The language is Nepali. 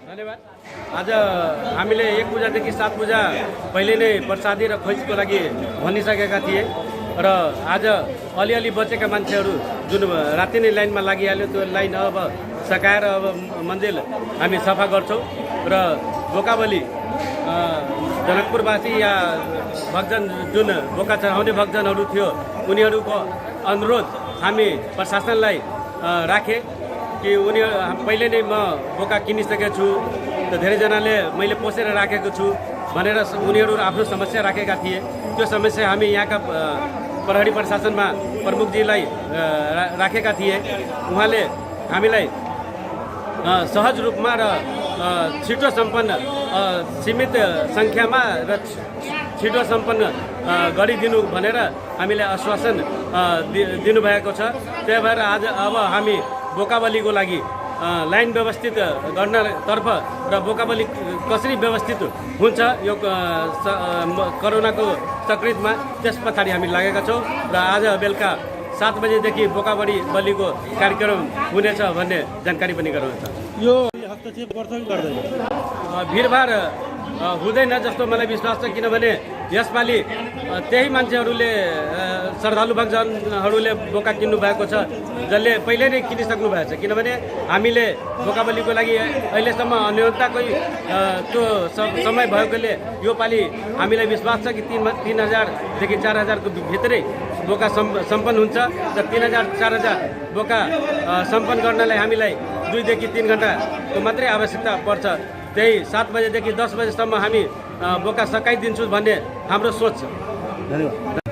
धन्यवाद। आज हामीले 1 पूजादेखि 7 पूजा पहिले नै प्रसादी र खोइचको लागि भनिसकेका थिए र आज अलिअलि बचेका मान्छेहरू जुन राति नै लाइनमा लागिहाल्यो त्यो लाइन अब सकाएर अब मन्दिर हामी सफा गर्छौँ र बोकाबली जनकपुरवासी या भक्तजन जुन बोका चढाउने भक्तजनहरू थियो उनीहरूको अनुरोध हामी प्रशासनलाई राखे कि पहिले नै म बोका किनिसकेको छु त धेरैजनाले मैले पोसेर राखेको छु भनेर उनीहरू आफ्नो समस्या राखेका थिए। त्यो समस्या हामी यहाँका प्रहरी प्रशासनमा प्रमुखजीलाई राखेका थिए। उहाँले हामीलाई सहज रूपमा र छिटो सम्पन्न सीमित सङ्ख्यामा र छिटो सम्पन्न गरिदिनु भनेर हामीलाई आश्वासन दिनुभएको छ। त्यही भएर आज अब हामी बोकाबलीको लागि लाइन व्यवस्थित गर्नतर्फ र बोकाबली कसरी व्यवस्थित हुन्छ यो कोरोनाको सकृतमा त्यस पछाडि हामी लागेका छौँ र आज बेलुका 7 बजेदेखि बोकाबलीको कार्यक्रम हुनेछ भन्ने जानकारी पनि गराउँछ। यो हस्तक्षेप गर्छ कि गर्दैन? भिडभाड हुँदैन जस्तो मलाई विश्वास छ, किनभने यसपालि त्यही मान्छेहरूले श्रद्धालु भक्तजनहरूले बोका किन्नु भएको छ जसले पहिले नै किनिसक्नु भएको छ। किनभने हामीले बोकाबलीको लागि अहिलेसम्म अन्योन्यताकै त्यो समय भएकोले यो पालि हामीलाई विश्वास छ कि 3000देखि 4000को भित्रै बोका सम्पन्न हुन्छ र 3000-4000 बोका सम्पन्न गर्नलाई हामीलाई 2 देखि 3 घन्टाको मात्रै आवश्यकता पर्छ। त्यही 7 बजेदेखि 10 बजेसम्म हामी बोका सकाइदिन्छौँ भन्ने हाम्रो सोच छ। धन्यवाद।